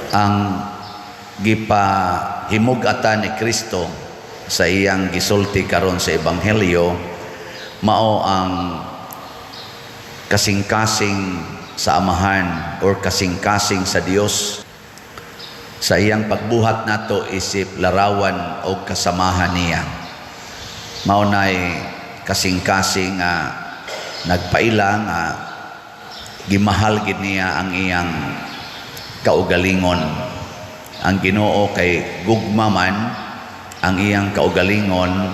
Ang gipahimug-atan ni Kristo sa iyang gisulti karon sa Ebanghelyo mao ang kasing-kasing sa Amahan or kasing-kasing sa Dios sa iyang pagbuhat nato isip larawan o kasamahan niya. Mao nay kasing-kasing nga nagpaila nga gimahal gid niya ang iyang kaugalingon. Ang Ginoo kay gugma man ang iyang kaugalingon,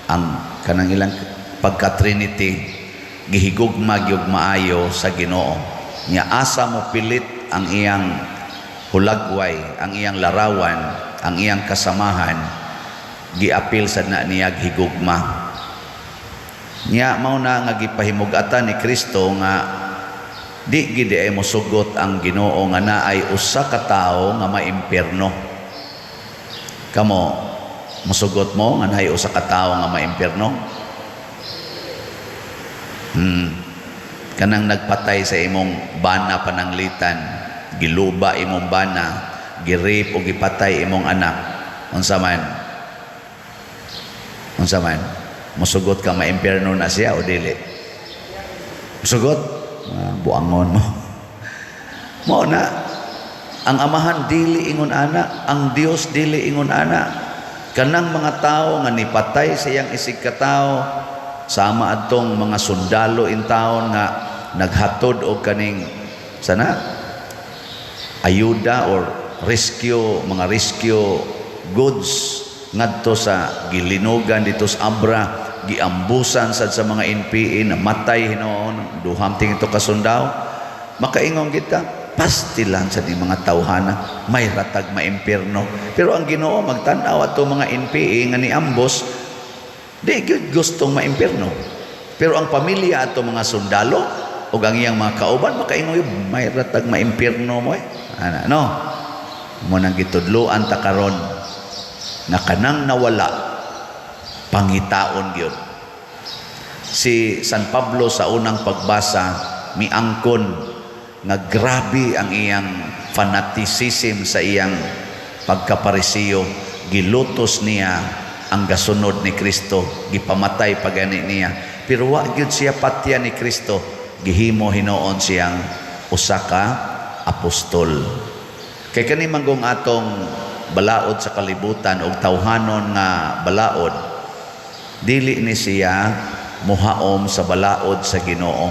ang kanang ilang pagka-Trinity gihigugma gyud maayo sa Ginoo. Nya asa mo pilit ang iyang hulagway, ang iyang larawan, ang iyang kasamahan, giapil sa na niya higugma. Nya mao na nga gipahimug-atan ni Kristo nga di gid ay mosugot ang Ginoo nga naay usa ka tawo nga maimpierno. Kamo, mosugot mo nga naay usa ka tawo nga maimpierno? Kanang nagpatay sa imong bana pananglitan, giluba imong bana, gi-rape o gipatay imong anak, unsa man? Unsa man? Mosugot ka maimpierno na siya o dili? Mosugot? Ah, buangon mo. Mao na ang Amahan dili ingon ana, ang Dios dili ingon ana. Kanang mga tawo nga nipatay sa iyang isig katawo, sama adtong mga sundalo in taon nga naghatod og kaning sana ayuda or rescue, mga rescue goods ngadto sa gilinugan dito sa Abra, giambusan sad sa mga NPA, namatay hinuon duham ting ito kasundao. Makaingon kita, pastilan sa di mga tawhana, may ratag maimpierno. Pero ang Ginoo magtan-aw ato mga NPA nga niambos, di gyud gustong maimpierno. Pero ang pamilya ato mga sundalo ug ang iyang mga kauban makaingon, may ratag maimpierno mo eh. Ana, no, mo nang gitudloan ta karon nga kanang nawala, pangitaon gyud. Si San Pablo sa unang pagbasa miangkon nga grabe ang iyang fanaticism sa iyang pagkaparisiyo. Gilutos niya ang gasunod ni Kristo, gipamatay pa gani niya, pero wa gyud siya patya ni Kristo. Gihimo hinuon siyang usa ka apostol. Kay kani manggong atong balaod sa kalibutan og tawhanon nga balaod, dili ni siya muhaom sa balaod sa Ginoo.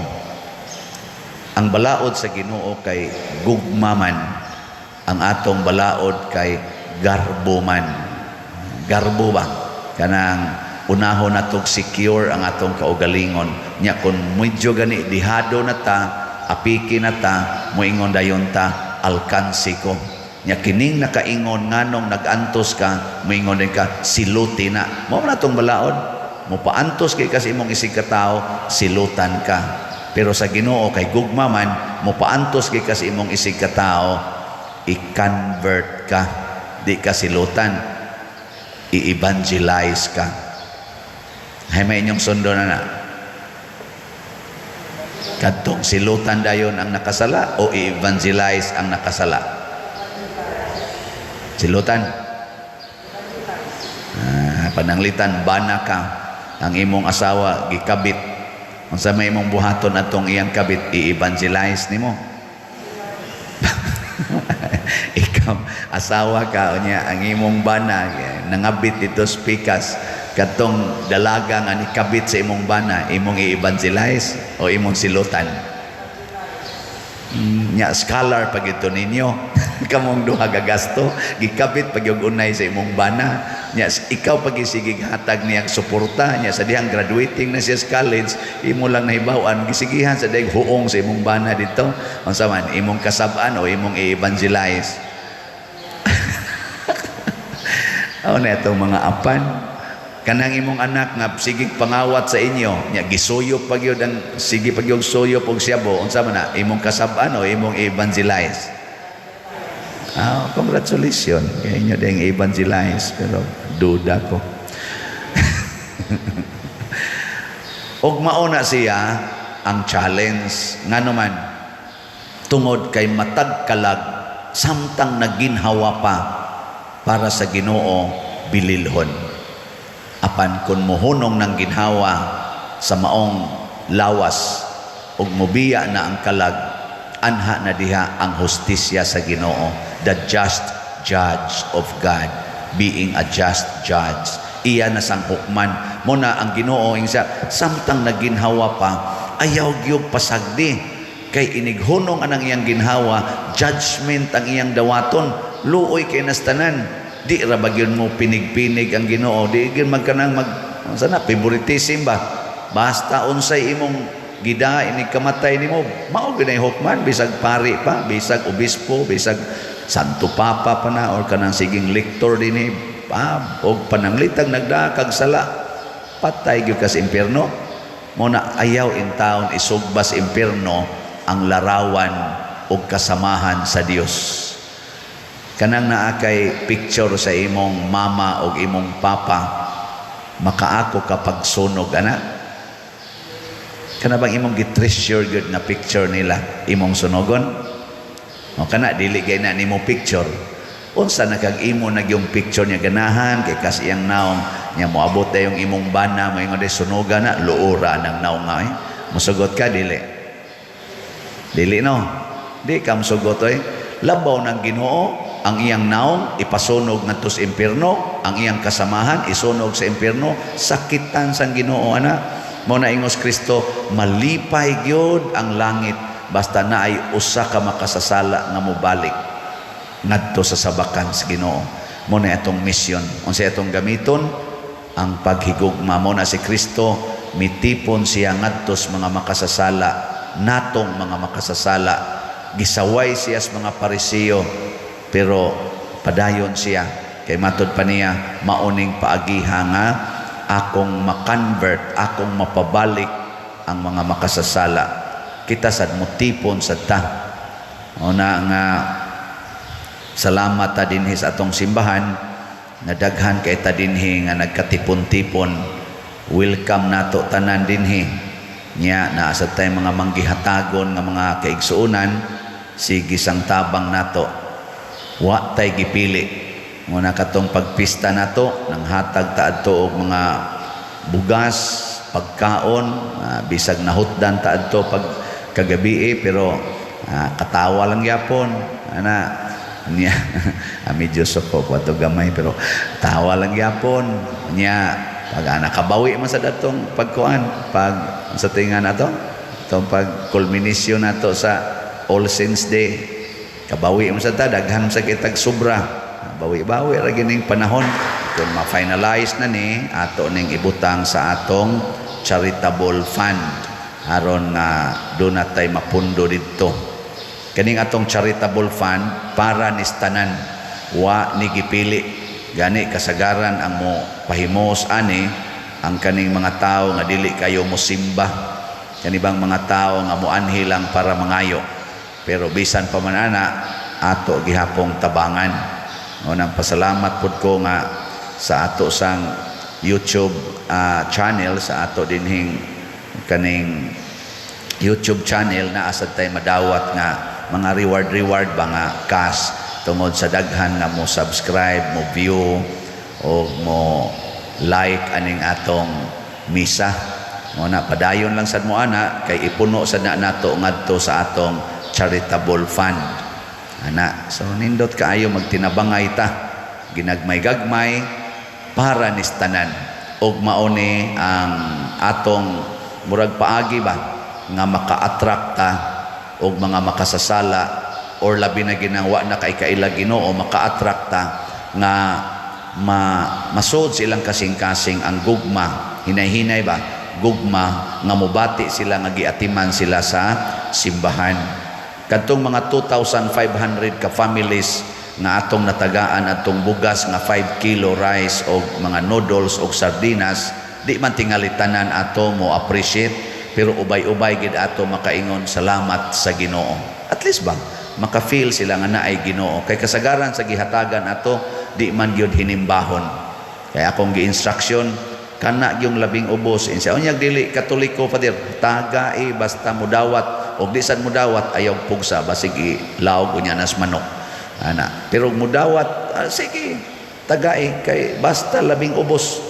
Ang balaod sa Ginoo kay gugma man, ang atong balaod kay garbo man. Garbo ba, kanang unahon natong secure ang atong kaugalingon. Nya kun medyo gani dihado na ta, apiki na ta, moingon dayon ta, alkansi ko. Nya kining nakaingon nganong nag-antos ka, moingon din ka, siluti na. Mao man atong balaod. Mopaantos kay kasi imong isig katawo, silutan ka. Pero sa Ginoo kay gugma man, mopaantos kay kasi imong isig katawo, i-convert ka, di ka silutan, i-evangelize ka. Hay may inyong sundo na na. Kadtong silutan dayon ang nakasala o i-evangelize ang nakasala? Silutan. Ah, pananglitan bana ka, ang imong asawa gikabit. Unsa may imong buhaton atong iyang kabit? I-evangelize nimo? Ikaw asawa ka, unya ang imong bana nangabit dito sa pikas, katong dalaga nga nikabit sa imong bana, imong i-evangelize o imong silutan? Nya scholar pag ito ninyo, kamong duha gagasto, gikabit pag yung unay sa imong bana. Nya ikaw pag isigig hatag niyang suporta. Nya sa dihang graduating na siya sa college, imo lang nahibaw-an gisigihan sa dihang huong sa imong bana dito. Unsa man imong kasab-an o imong i-evangelize? Aw na itong mga apan, kanang imong anak nga sigig pangawat sa inyo, nya gisuyop pag yun ang sige pag yung suyop og siyabo, unsa man na imong kasab-an o imong i-evangelize? Ah, congratulations kay inyo ding evangelize, pero duda ko. Og mauna siya ang challenge, ngano man tungod kay matag kalag samtang naginhawa pa para sa Ginoo, bililhon. Apan kung muhunong ng ginhawa sa maong lawas ug mubiya na ang kalag, anha na diha ang hustisya sa Ginoo, the just judge of God being a just judge, iya na sang hukman mo na ang Ginoo. Insa samtang naginhawa pa, ayaw gyud pasagdi, kay inighunong anang iyang ginhawa, judgment ang iyang dawaton. Luoy kay nastanan. Di ra ba gyud mo pinig-pinig ang Ginoo? Di gyud magkanang mag sana favoritism ba? Basta unsay imong gida inig kamatay nimo, mao gyud ay hukman, bisag pari pa, bisag obispo, bisag Santo Papa pa na, or kanang siging lector dinhi pa, og pananglitag nagdaa kag sala, patay gyud ka sa impierno. Mo na ayaw in taon isugba sa impierno ang larawan og kasamahan sa Dios. Kanang naa kay picture sa imong mama og imong papa, makaako kapag sunog ana? Kana bang imong gi-treasure gyud nga picture nila, imong sunogon? O kana dili gay na nimo picture, unsa na kag imo na yung picture niya, ganahan kay kas iyang naong niya? Moabot yung imong bana, moingon day, "Sunoga na, luora ng naong nga." Eh, musugot ka? Dili, dili, no? Di ka musugot oy. Labaw ng Ginoo ang iyang naong ipasunog ngadto sa impierno, ang iyang kasamahan isunog sa impierno, sakitan sang Ginoo ana. Mo na ingos Kristo, malipay gyud ang langit basta naay usa ka makasasala nga mobalik ngadto sa sabakan sa Ginoo. Mo na atong misyon. Unsa atong gamiton? Ang paghigugma. Mo na si Kristo mitipon siya ngadto sa mga makasasala, natong mga makasasala. Gisaway siya sa mga Parisiyo, pero padayon siya kay matod pa niya, mauning paagiha nga akong makonvert, akong mapabalik ang mga makasasala. Kita sad motipon sad ta. O na nga salamat ta dinhi sa atong simbahan nga daghan kay ta dinhi nga nagkatipon-tipon. Welcome nato tanan dinhi. Nya naa sad tay mga manggihatagon nga mga kaigsuonan, sige sang tabang nato. Wa tay gipili. Muna katong pagpista nato, nang hatag ta adto og mga bugas, pagkaon, bisag nahutdan ta adto pag kagabi, pero katawa lang gyapon. Ana niya, medyo suko ko ato gamay, pero tawa lang gyapon. Niya pag nakabawi man sa datong pagkuan, pag sa tingan nato, itong pag culmination nato sa All Saints Day, kabawi man sa ta, daghan sa kitag sobra. Bawi-bawi ra gining panahon. Kung ma-finalize na ni ato ning ibutang sa atong charitable fund aron nga doon natay mapundo didto. Kaning atong charitable fund para nis tanan, wa ni gipili. Gani kasagaran ang mo pahimos ani ang kaning mga tao nga dili kayo mo simba, kanibang mga tao nga moanhi lang para mangayo. Pero bisan pa man ana, ato gihapong tabangan. O nang pasalamat pud ko nga sa ato sang YouTube channel, sa ato dinhing kaning YouTube channel, na asad tay madawat nga mga reward reward ba nga cash tungod sa daghan nga mo subscribe, mo view o mo like aning atong misa. Mo na padayon lang sad mo ana kay ipuno sad na nato ngadto sa atong charitable fund ana. So nindot kaayo magtinabangay ta, ginagmay-gagmay para nis tanan, ug mao ni ang atong murag paagi ba nga maka-attract ta og mga makasasala, or labi na ginawa na kay kaila Ginoo, maka-attract ta nga ma masod silang kasing-kasing ang gugma, hinay-hinay ba, gugma nga mobati sila nga giatiman sila sa simbahan. Kadtong mga 2,500 ka families nga atong natagaan atong bugas nga 5 kilo rice o mga noodles o sardinas, di man tingali tanan ato mo appreciate, pero ubay-ubay gid ato makaingon, "Salamat sa Ginoo." At least ba maka-feel sila nga naay Ginoo, kay kasagaran sa gihatagan ato, di man gyud hinimbahon. Kay akong gi-instruction kana yung labing ubos, insa unyag dili Katoliko, Father, tagai basta mudawat, og di sad mudawat, ayaw pugsa, basig ilaog unya nas manok. Ana, pero mudawat, ah, sige, tagai kay basta labing ubos.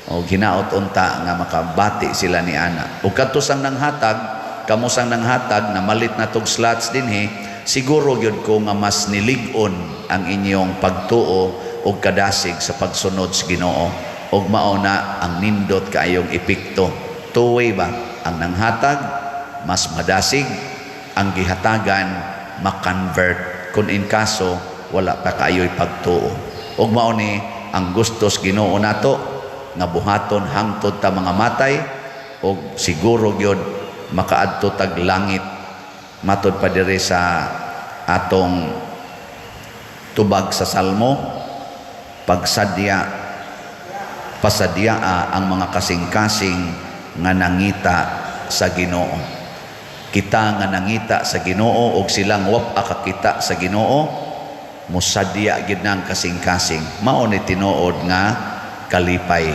O hinaot unta nga makabati sila ni ana. Ug kadto sang nanghatag, kamo sang nanghatag na malit na tog slots dinhi, siguro gyud ko nga mas nilig-on ang inyong pagtuo ug kadasig sa pagsunod sa Ginoo. Ug mao na ang nindot kaayong epekto. Two-way ba? Ang nanghatag mas madasig, ang gihatagan ma-convert kung in kaso wala pa kaayo'y pagtuo. Ug mao ni ang gustos Ginoo nato nga buhaton hangtod ta mga matay og siguro gyud makaadto tag langit, matod pa diri sa atong tubag sa Salmo: "Pagsadya, pasadyaa ang mga kasing-kasing nga nangita sa Ginoo." Kita nga nangita sa Ginoo og silang wa pa kakita sa Ginoo, musadya gid nang kasing-kasing. Mao ni tinuod nga kalipay.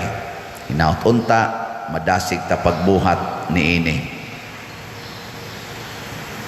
Hinaot unta madasig ta pagbuhat niini.